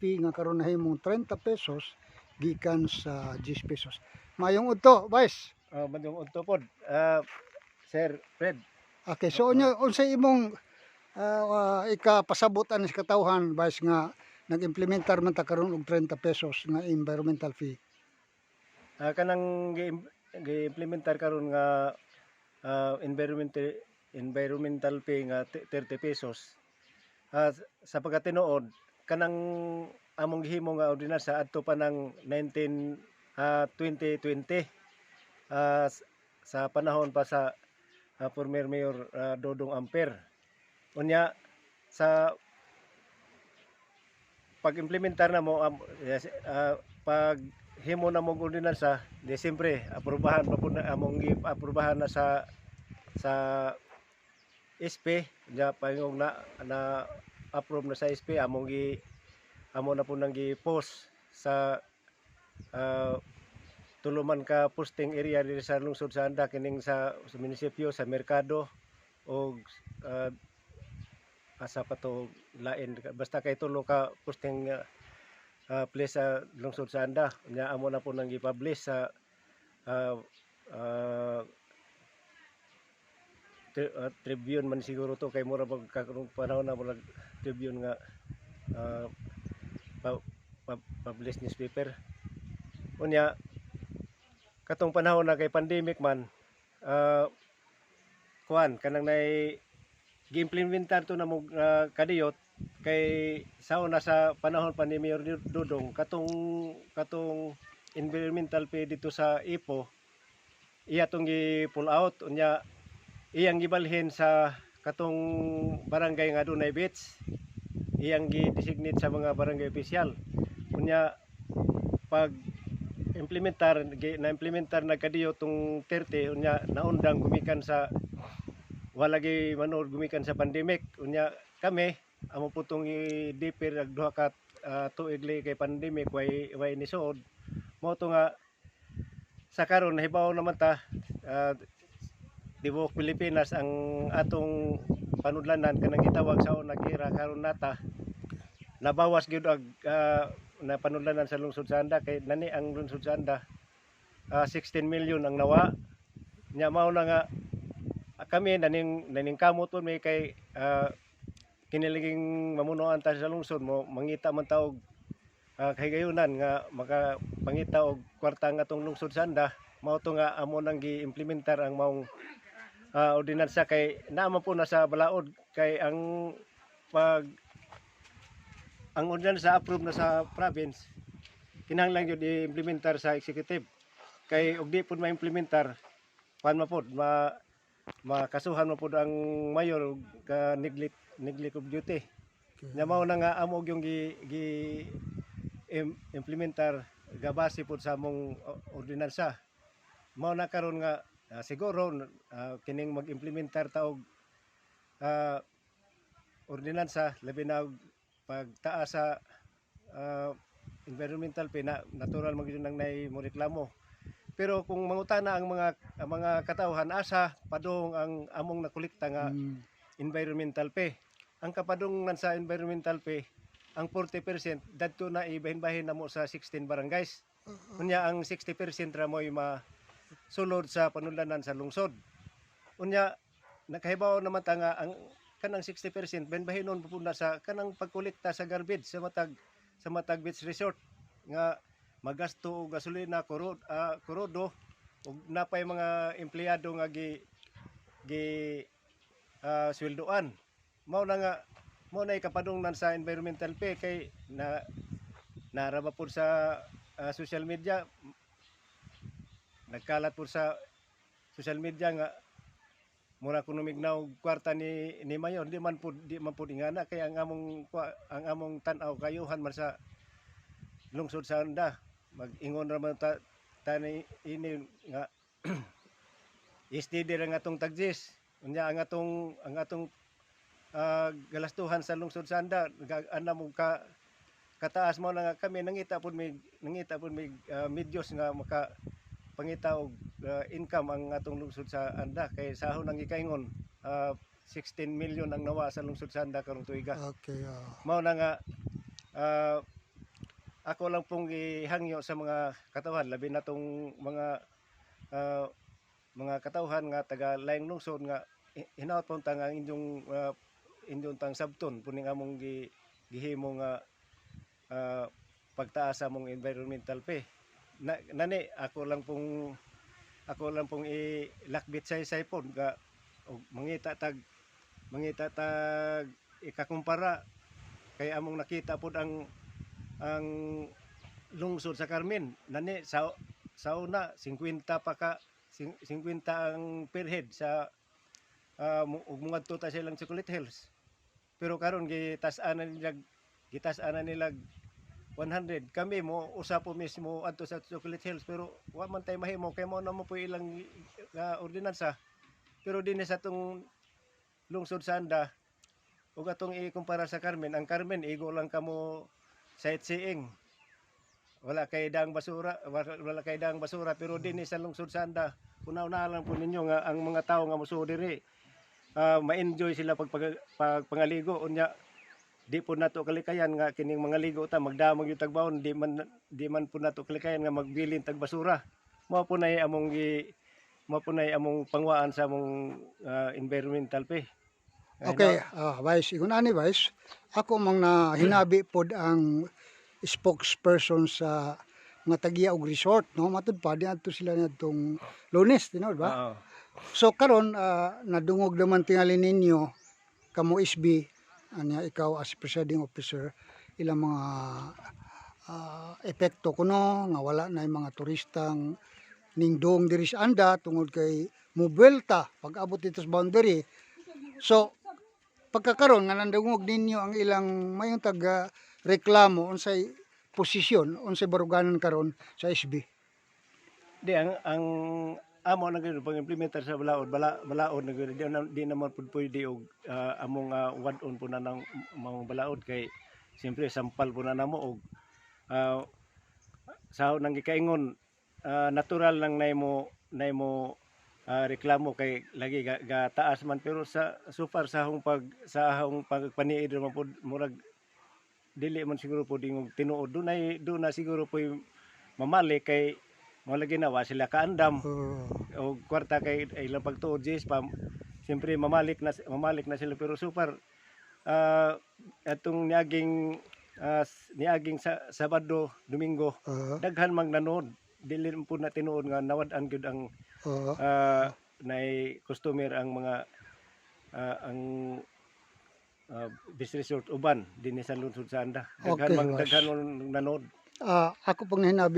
fee nga karon nahimong 30 pesos gikan sa 10 pesos. Maayong udto, Vice. Maayong udto pod. Sir Fred. Okay, so unya, unsay imong ikapasabot ani sa katawhan, Vice, nga nag-implementar man ta karon og 30 pesos nga environmental fee? Kanang gi-implementar karon nga environmental environmental fee nga 30 pesos. Sa pagkatinuod, kanang among gihimo nga ordinansa adto pa ng 19 2020, sa panahon pa sa former Mayor Dodong Amper. Unya sa pag-implementar na mo, yes, pag himo na mong ordinansa, di siyempre aprobahan pa po na, among gi-aprobahan na sa SP. Nya pangong na na approve na sa SP, among gi amo na po nang gi-post sa tuluman ka posting area diri sa lungsod sa Anda, kining sa munisipyo, sa merkado og asa pa to lain, basta kay tulo ka posting place sa lungsod sa Anda. Nya amo na po nang gi-publish sa Tribune man siguro to, kay mura bag karong panahon na murag Tribune nga publish newspaper. Unya katong panahon na kay pandemic man, kuan kanang nay giimplementar to na mo kadiyot, kay sa una, sa panahon pa ni Mayor Dodong, katong katong environmental fee dito sa Ipo, iya tong gi pull out. Unya iyang gibalhin sa katong barangay nga dunay beach, iyang gi-designate sa mga barangay official. Unya pag implementar na implementar na kadiyo tong 30, unya naundang gumikan sa wala gi manood gumikan sa pandemic. Unya kami amo po tong i-defer ag duha ka tuig li kay pandemic, way way nisuod. Mao to nga sa karon nahibaw naman ta, tibuok Pilipinas ang atong panudlanan, kanang gitawag sa una gira, karon nata nabawas gyud ag na panudlanan sa lungsod sa Anda, kay nani ang lungsod sa Anda, 16 million ang nawa. Nya mao na nga kami naning naning kamot pud may kay kiniliging mamunuan ta sa lungsod mo, mangita man ta og kahigayunan nga makapangita og kwarta nga atong lungsod sa Anda. Mao to nga amo nang gi-implementar ang maong ordinansa, kay naa man po na sa balaod, kay ang pag ang ordinansa approve na sa province, kinahanglan gyud i-implementar sa executive, kay og di pud ma-implementar, kuan man pod, ma makasuhan man pod ang mayor og ka neglect neglect of duty. Nya mao na nga amo yung gi, gi implementar gabase pod sa among ordinansa. Mao na karon nga siguro kining mag-implementar ta og ordinansa, labi na og pagtaas sa environmental fee na, natural man gyud nang nay mo reklamo. Pero kung mangutana ang mga katawhan, asa padung ang among nakolekta nga environmental fee? Ang kapadungnan sa environmental fee, ang 40% dadto na ibahin-bahin namo sa 16 barangays. Unya ang 60% ra mo'y masulod sa panudlanan sa lungsod. Unya nakahibaw naman ta nga ang kanang 60% bahin-bahinon po na sa kanang pagkolekta sa garbage sa matag beach resort nga magasto og gasolina, kurodo ug napay mga empleyado nga gi gi sweldoan. Mao na nga mao na ikapadungnan sa environmental fee, kay na naraba po sa social media, nagkalat po sa social media nga mura kuno mignaw og kwarta ni ni mayor. Di man pud ingana, kay ang among tan-aw kayuhan man sa lungsod sa Anda. Mag-ingon ra man ta tani ini nga STD ra nga atong taxes. Unya ang atong galastuhan sa lungsod sa Anda ana mo ka kataas. Mo na nga kami nangita pud may medyos nga maka pangita og income ang atong lungsod sa Anda, kay sa ahon ang gikaingon, 16 million ang nawa sa lungsod sa Anda karong tuiga. Mao na nga Ako lang pong gihangyo sa mga katawhan, labi na tong mga mga katawhan nga taga laing lungsod nga hinaot po ta nga ang inyong inyong tang sabton puning among gihimo nga pagtaas sa among environmental fee. Na, nani ako lang pong ilakbit sa isay pod nga og mangita tag ikakumpara kay among nakita pod ang lungsod sa Carmen nani sa una 50 pa ka 50 ang per head sa ug mongadto ta silang Chocolate Hills, pero karon gitas-an na nila 100. Kami mo usa po mismo adto sa Chocolate Hills, pero wa man tay mahimo kay mao na mo po ilang ordinansa. Pero dinhi sa atong lungsod sa Anda ug atong ikumpara sa Carmen, ang Carmen igo lang kamo sightseeing, wala kay daang basura, wala kay daang basura. Pero dinhi sa lungsod sa Anda, una-una lang po ninyo nga ang mga tao nga mosuod diri, ma-enjoy sila pag pangaligo. Unya di po nato kalikayan nga kining mga ligo ta magdamag yung tagbaon, di man po nato kalikayan nga magbilin tag basura. Mao po nay among pangwaan sa among environmental fee. Ay, Okay, Vice, ingon ani Vice, ako mang na hinabi pod ang spokesperson sa mga tagiya og resort, no? Matud pa diadto sila niadtong Lunes, tinuod ba? Oo. So karon nadungog naman tingali ninyo kamo SB anya ikaw as presiding officer ilang mga epekto kuno nga wala na yung mga turistang ningdong diri sa Anda tungod kay mubuelta pag abot dito sa boundary. So pagkakaron nga nandungog ninyo ang ilang mayong taga reklamo, unsay posisyon, unsay baruganan karon sa SB? Di ang amo na gyud pag-implementar sa balaod, balaod na gyud. Di naman pud pwede og among wad-on po na ng mga balaod kay siyempre sampal po na namo og sa nang gikaingon, natural lang na imo reklamo kay lagi ga taas man. Pero sa so far sa ahong pagpaniid man pud, murag dili man siguro pud ingog tinuod. Dunay doon na siguro po mamali kay mo lagi na wa sila kaandam o kwarta kay ilang pagtuod GS pa, siyempre mamalik na sila. Pero so far atong niaging sa Sabado, Domingo, daghan mang nanood. Dili man pud na tinuod nga nawad-an gyud ang nay customer ang mga ang beach resort uban dinhi sa lungsod sa Anda. Daghan Okay, mang boss. Daghan mang nanood. Ako pong hinabi